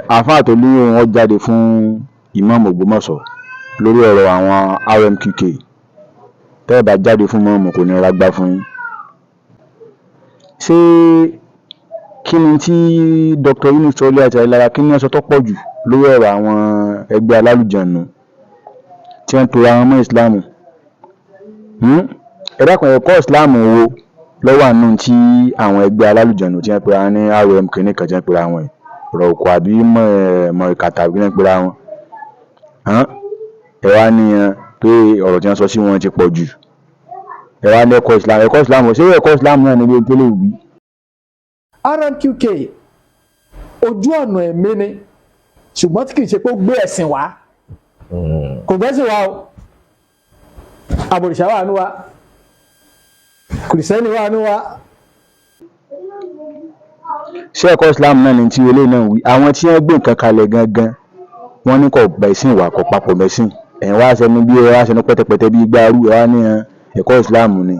Àáfàá tó ní òun ó jáde fún ìmáàmù Ògbómọ̀ṣọ́ lórí ọ̀rọ̀ àwọn RMQK, tẹ́ ẹ bá jáde fún ìmáàmù, kò ní ragbá fún yín. Ṣé kí ni tí Dr. Yunus Sọlé àti Ayélára, kí ni wọ́n sọ tó pọ̀ jù lórí ọ̀rọ̀ àwọn ẹgbẹ́ alálùjànnú tí wọ́n ń tora wọn mọ́ ìsìláàmù? Ẹ dákun, ẹ̀kọ́ ìsìláàmù wo ló wà nínú tí àwọn ẹgbẹ́ alálùjànnú tí wọ́n pera wọn ní RM kìíní kan, tí wọ́n pera wọn yìí, rọ̀ọ̀kọ̀ àbí mọ̀ọ́kàtà àbí wọ́n pera wọn? Ẹ wá ní pé ọ̀rọ̀ tí wọ́n sọ sí wọn ti pọ̀ jù. Ẹ wá lẹ́kọ̀ọ́ ìsìláàmù, ẹ̀kọ́ ìsìláàmù, ṣé ẹ̀kọ́ ìsìláàmù náà ní bí tó lè wí? RMQK, ojú ọ̀nà ẹ̀mí ni, ṣùgbọ́n tí kì í ṣe pé ó gbé ẹ̀sìn wá, kò gbẹ́sìn wá o. Àbòrìṣà wà nú wa, kìrìsìtẹ́nì wà nú wa. Ṣé ẹ̀kọ́ ìsìláàmù náà ní tí eléyìí náà wí? Àwọn tí wọ́n gbé nǹkan kalẹ̀ gangan, wọ́n ní kò bẹ̀sìn wà, kò papọ̀ mẹ́sìn. Ẹ̀yin wá sẹnu bí ẹ wá sẹnu pẹ́tẹpẹ́tẹ bí igbá arú, ẹ wá ní ẹ̀kọ́ ìsìláàmù ni.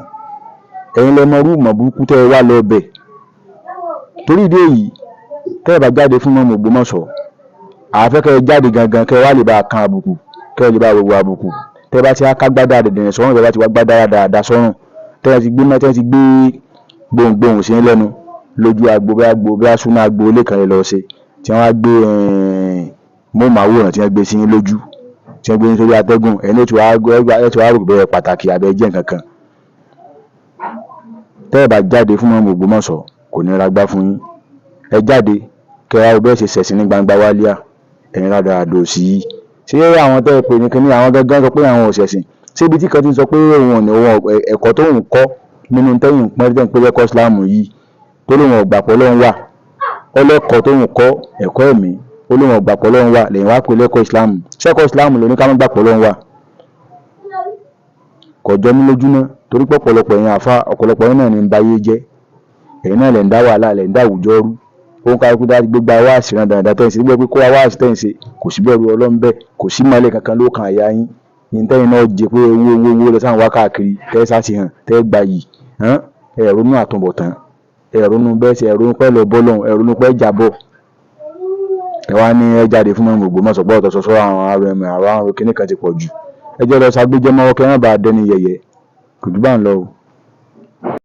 Ẹ̀yin lẹ mọ irú ìmọ̀ burúkú tẹ́ ẹ wá lọ bẹ̀. Torí ìdí èyí, tẹ́ ẹ bá jáde fún ìmáàmù Ògbómọ̀ṣọ́, àá fẹ́ kẹ́ ẹ jáde gangan, kẹ́ ẹ wá lè bá a kan àbùkù, kẹ́ ẹ lè bá a wẹ̀wù àbùkù. Tẹ́ ẹ bá ti wá kágbádá dẹ̀dẹ̀rẹ̀ sọ́rùn, tẹ́ ẹ bá ti wá gbádá dáadáa sọ́rùn, tẹ́ ẹ ti gbé tẹ́ ẹ ti gbé gbohùngbohùn sí yín lẹ́nu lójú agbo, bí agbo bí asúná agbo ilé kan lè lọ ṣe, tí wọ́n á gbé móhùnmáwòrán, tí wọ́n gbé sí yín lójú, tí wọ́n gbé yín sórí atẹ́gùn, ẹ̀yin ló ti wá ẹ ti wá rò bẹ́ẹ̀ pàtàkì àbẹ́ jẹ́ nǹkan kan. Tẹ́ ẹ bá jáde fún ìmáàmù Ògbómọ̀ṣọ́, kò ní ragbá fún yín. Ẹ jáde, kẹ́ ẹ wá bẹ́ẹ̀ ṣe ṣẹ̀sìn ní gbangba wálíà. Ẹ̀yin rádaràdà òsì yìí, ṣé àwọn tẹ́ ẹ pè ní kinní, àwọn gangan sọ pé àwọn ò ṣẹ̀sìn? Ṣé ibi tí kan ti sọ pé òun ò ní òun ẹ̀kọ́ tóun kọ́ nínú tẹ́yìn pọ́n tẹ́ ń pè lẹ́kọ̀ọ́ ìsìláàmù yìí, tó lóun ò gbà pé Ọlọ́run wà, ọlẹ́kọ̀ọ́ tóun kọ́, ẹ̀kọ́ ẹ̀mí, ó lóun ò gbà pé Ọlọ́run wà, lẹ́yìn wá pè lẹ́kọ̀ọ́ ìsìláàmù? Ṣé ẹ̀kọ́ ìsìláàmù ló ní ká má gbà pé Ọlọ́run wà? Kò jọ mí lójú ná, torí pé ọ̀pọ̀lọpọ̀ ẹ̀yin àfa, ọ̀pọ̀lọpọ̀ yín náà ní ń bayé jẹ́. Ẹ̀yin náà lẹ̀ ń dá wàhálà, lẹ̀ ń dá àwùjọ rú. Ó ń kálukú dá gbégbá wáàsí rán dáadáa tẹ́ ń ṣe gbé pé kó wá wáàsí tẹ́ ń ṣe, kò sí bẹ̀rù Ọlọ́run bẹ́ẹ̀, kò sí mọ́lẹ̀ kankan ló kan àyà yín ní tẹ́yìn náà jẹ pé owó, owó, owó lọ sáwọn wá káàkiri tẹ́ ẹ sá ti hàn tẹ́ ẹ gbà yìí. Ẹ ronú àtúbọ̀tán, ẹ ronú bẹ́ẹ̀ ṣe, ẹ ronú pẹ́ lọ bọ́lọ́hún, ẹ ronú pẹ́ jábọ̀. Ẹ wá ní ẹ jáde fún mọ́mọ́ Ògbómọ̀ṣọ́ pé ọ̀tọ̀ sọ́sọ́ àwọn RM, àwọn kíní kan ti pọ̀ jù. Ẹ jẹ́ lọ ságbéjẹ́ mọ́wọ́, kẹ́ ẹ má bàa dẹni yẹ̀yẹ́. Kò jù bá ń lọ o.